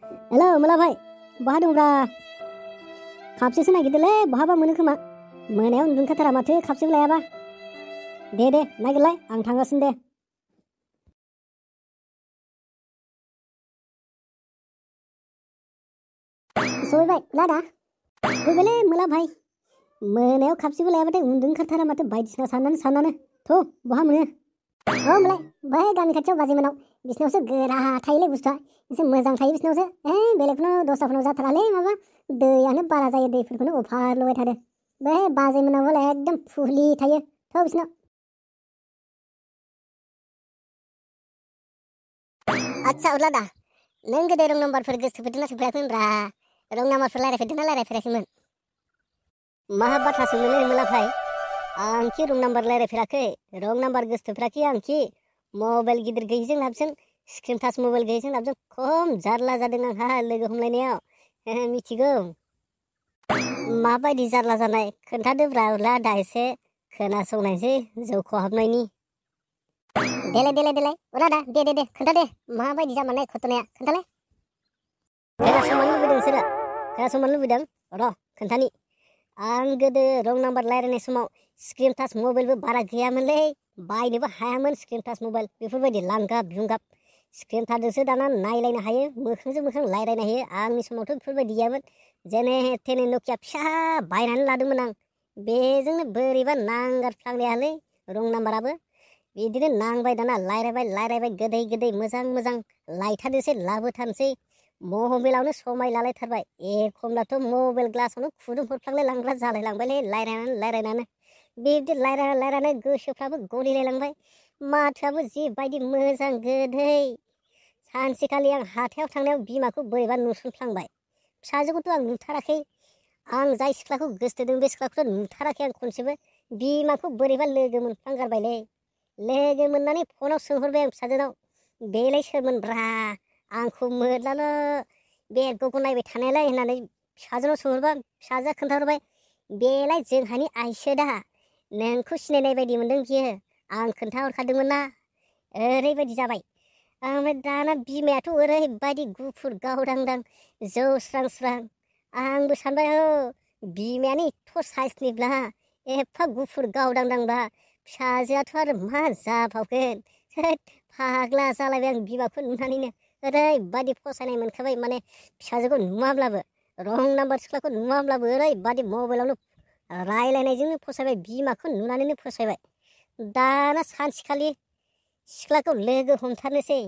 hello मला भाई बहा दंब्रा खापसेसो नागिरदोंलै बहाबा मोनो खोमा मोनायाव उन्दुनोखाथारा माथो खापसेबो लायाबा दे नागिरलाय आं थांगासिनो दे सहैबाय लादा फैबायलै मला भाई मोनायाव खापसेबो लायाबाथाय उन्दुनो ओंखारथारा माथो बायदिसिना साननानै थ' बहा मोनो मलाई बै गामि खाथियाव बाजैमोनाव बिसिनावसो गोरा थायोलै बुस्थुआ एसे मोजां थायो बिसिनावसो बेलेगफोरनाव दस्राफोरनाव जाथारालै माबा दैयानो बारा जायो दैफोरखौनो अभार लगाय थारो बै बाजैमोनाव हले एकदम फुलि थायो थ' बिसिनाव आच्छा उरलादा नों गोदो रं नाम्बारफोर गोसोथोफेरदोंना सोफेराखैमोनब्रा रं नाम्बारफोर रायलायफेरदोंना रायलायफेराखैमोन मा बाथ्रा सोंदोंलै मला भाई आंखि रं नाम्बार रायलायफेराखै रं नाम्बार गोसोथोफेराखै आंखि मबाइल गिदिर गैयिजों लाबजों स्क्रिन टाच मबाइल गैयिजों लाबजों खम जारला जादों आंहा लोगो हमलायनायाव मिथिगौ माबायदि जारला जानाय खोन्थादोब्रा उरला दा एसे खोनासंनायसै जौ खहाबनायनि देलाय उरादा दे खोन्था दे माबायदि जामारनाय घटनाया खोन्थालाय खोनासंनो लुबैदों नोंसोरो खोनासंनो लुबैदों र' खोन्थानि आं गोदो रं नाम्बार रायलायनाय समाव स्क्रिन टाच मबाइलबो बारा गैयामोनलै बायनोबो हायामोन स्क्रिन टाच मबाइल बेफोरबायदि लांगाब जुंगाब स्क्रिन टाचजोंसो दाना नायलायनो हायो मोखांजों मोखां रायलायनो हायो आंनि समावथ' बेफोरबायदि गैयामोन जेने थेने नकिया फिसा बायनानै लादोंमोन आं बेजोंनो बोरैबा नांगारफ्लांनायालै रं नाम्बाराबो बिदिनो नांबाय दाना रायलायबाय गोदै मोजां लायथारनोसै लाबोथारनोसै मबाइलावनो समाय लालायथारबाय एखमब्लाथ' मबाइल ग्लासावनो खुदुं हरफ्लांलाय लांग्रा जालायलांबायलै रायलायनानै बिब्दि रायलायनानै गोसोफ्राबो गलिलायलांबाय माथोआबो जिबायदि मोजां गोदै सानसेखालि आं हाथायाव थांनायाव बिमाखौ बोरैबा नुसनफ्लांबाय फिसाजोखौथ' आं नुथाराखै आं जाय सिख्लाखौ गोसथोदों बे सिख्लाखौथ' नुथाराखै आं खनसेबो बिमाखौ बोरैबा लोगो मोनफ्लांगारबायलै लोगो मोननानै फनाव सोंहरबाय आं फिसाजोनाव बेलाय सोरमोनब्रा आंखौ मोद्लाल' बे गगौ नायबाय थानायालाय होननानै फिसाजोनाव सोंहरबा फिसाजोआ खोन्थाहरबाय बेलाय जोंहानि आइसो दा नोंखौ सिनायनाय बायदि मोनदों बियो आं खोन्थाहरखादोंमोन ना ओरैबायदि जाबाय ओमफ्राय दाना बिमायाथ' ओरैबायदि गुफुर गावदांदां जौस्रां आंबो सानबाय बिमायानो एथ' साइसनिब्ला एफा गुफुर गावदांदांबा फिसाजोआथ' आरो मा जाबावगोन फाग्ला जालायबाय आं बिमाखौ नुनानैनो ओरैबायदि फसायनाय मोनखाबाय माने फिसाजोखौ नुवाब्लाबो रं नाम्बार सिख्लाखौ नुवाब्लाबो ओरैबायदि मबाइलावनो रायलायनायजोंनो फसायबाय बिमाखौ नुनानैनो फसायबाय दाना सानसेखालि सिख्लाखौ लोगो हमथारनोसै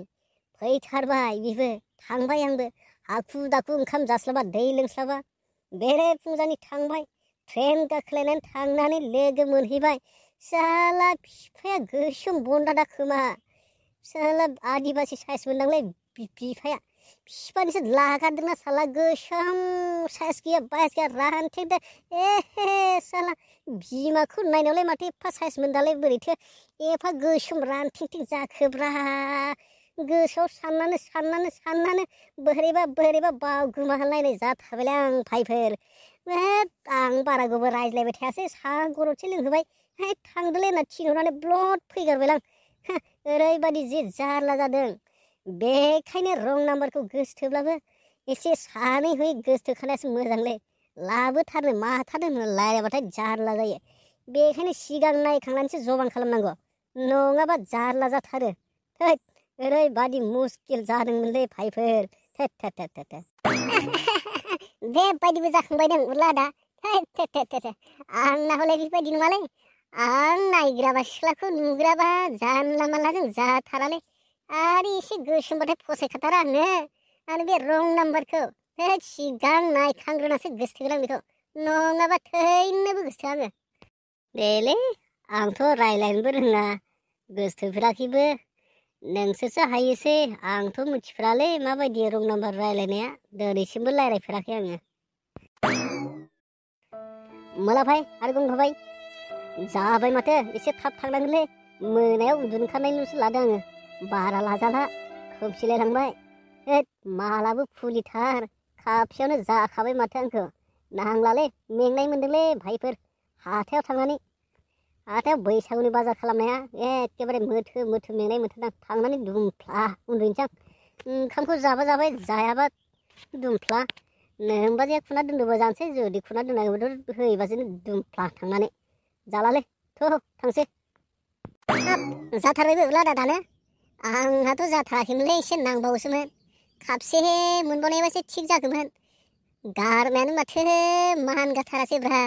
फैथारबाय बिबो थांबाय आंबो हाखु दाखु ओंखाम जास्लाबा दै लोंस्लाबा बेरे फुंजानि थांबाय ट्रेन गाखोलायनानै थांनानै लोगो मोनहैबाय साला बिफाया गोसोम बनदादा खोमा साला आदिबासि साइस मोनदांलै बिफाया बिफानिसो लागारदोंना साला गोसोम साइस गैया बायस गैया रानथेंदो साला बिमाखौ नायनायावलाय माथो एफा साइस मोनदालाय बोरैथो एफा गोसोम रानथेंथें जाखोब्रा गोसोआव साननानै बोरैबा बावगोमालायनाय जाथारबायलै आं भाइफोर आं बारा गोबाव रायज्लायबाय थायासै साहा गरदसे लोंहोबाय थांदोलै होनना थिनहरनानै ब्लद फैगारबायलां ओरैबायदि जि जारला जादों बेखायनो रं नाम्बारखौ गोसोथोब्लाबो एसे सानै हयै गोसोथोखानायासो मोजांलै लाबोथारनो माथारनो होनना रायलायबाथाय जारला जायो बेखायनो सिगां नायखांनानैसो जबान खालामनांगौ नङाबा जारला जाथारो ओरैबायदि मुस्किल जादोंमोनलै भाइफोर बेबायदिबो जाखांबाय नों उरला दा आंना हले बेबायदि नङालै आं नायग्राबा सिख्लाखौ नुग्राबा जानला मानलाजों जाथारालै आरो एसे गोसोमबाथाय फसायखाथारा आरो बे रं नाम्बारखौ सिगां नायखांग्रोनासो गोसोथोगोन आं बेखौ नङाबा थैनोबो गोसोथोआ आङो देलै आंथ' रायलायनोबो रोङा गोसोथोफेराखैबो नोंसोरसो हायोसै आंथ' मिथिफेरालै माबायदि रं नाम्बार रायलायनाया दिनैसिमबो रायलायफेराखै आङो मला भाई आरो बुंखाबाय जाबाय माथो एसे थाब थांनांगोनलै मोनायाव उन्दुनो ओंखारनायनिल'सो लादों आङो बारा लाजाला खोमसिलायलांबाय मालाबो फुलिथार खाबसेयावनो जाखाबाय माथो आंखौ नांलालै मेंनाय मोनदोंलै भाइफोर हाथायाव थांनानै हाथायाव बैसागुनि बाजार खालामनाया एखेबारे मोथो मेंनाय मोनथारदां थांनानै दुमफ्ला उन्दुनोसै आं ओंखामखौ जाबा जाबाय जायाबा दुमफ्ला नोंबा जे खुना दोनदोंबा जानोसै जुदि खुना दोननायखौथ' होयोबासो दुमफ्ला थांनानै जालालै थौ थांसै जाथारबायबो लादा दानो आंहाथ' जाथाराखैमोनलै एसे नांबावोसोमोन खापसे मोनबावनायबासो थिग जागौमोन गारमायानो माथो मानगाथारासैब्रा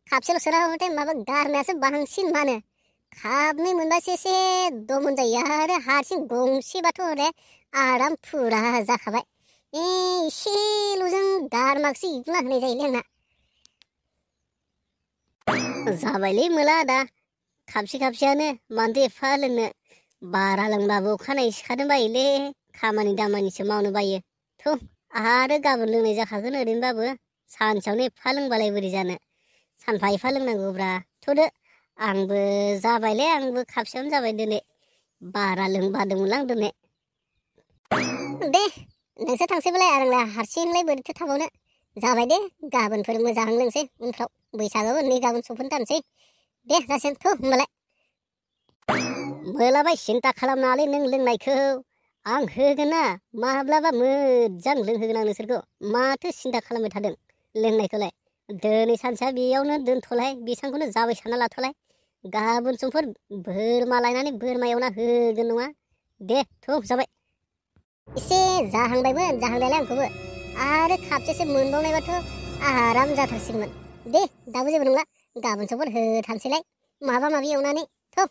खापसेल' सोराबाथाय माबा गारमायासो बांसिन मानो खापनै मोनबासो एसे दमन जायो आरो हारसिं गंसेबाथ' हले आराम फुरा जाखाबाय एसेल'जों गारमाखौसो इगुला होनाय जायोलै आंना जाबायलै मोला आदा खापसेयानो मानोथो एफा लोंनो बारा लोंबाबो अखानायै सिखारनो बायोलै खामानि दामानिसो मावनो बायो थौ आरो गाबोन लोंनाय जाखागोन ओरैनोबाबो सानसेयावनो एफा लोंबालाय बोरै जानो सानफा एफा लोंनांगौब्रा थ'दो आंबो जाबायलै आंबो खापसेयावनो जाबाय दिनै बारा लोंबादोंमोनलां दिनै दे नोंसोर थांसैबालाय आंलाय हारसिंलाय बोरैथो थाबावनो जाबाय दे गाबोनफोर मोजां लोंसै उनफ्राव बैसागोबो नै गाबोन सफैथारनोसै दे जासिगोन थौ होमबालाय मोलाबाय सिन्था खालामनाङालै नों लोंनायखौ आं होगोन ना माब्लाबा मोजां लोंहोगोन आं नोंसोरखौ माथो सिन्था खालामबाय थादों लोंनायखौलाय दिनै सानसेया बेयावनो दोनथ'लाय बेसांखौनो जाबाय सानना लाथ'लाय गाबोन समफोर बोरमा लायनानै बोरमा एवना होगोन नङा दे थौ जाबाय एसे जाहांबायलाय आंखौबो आरो खापसेसो मोनबावनायबाथ' आराम जाथारसिगौमोन दे दाबो जेबो नंला गाबोन समफोर होथारसैलाय माबा माबि एवनानै थौ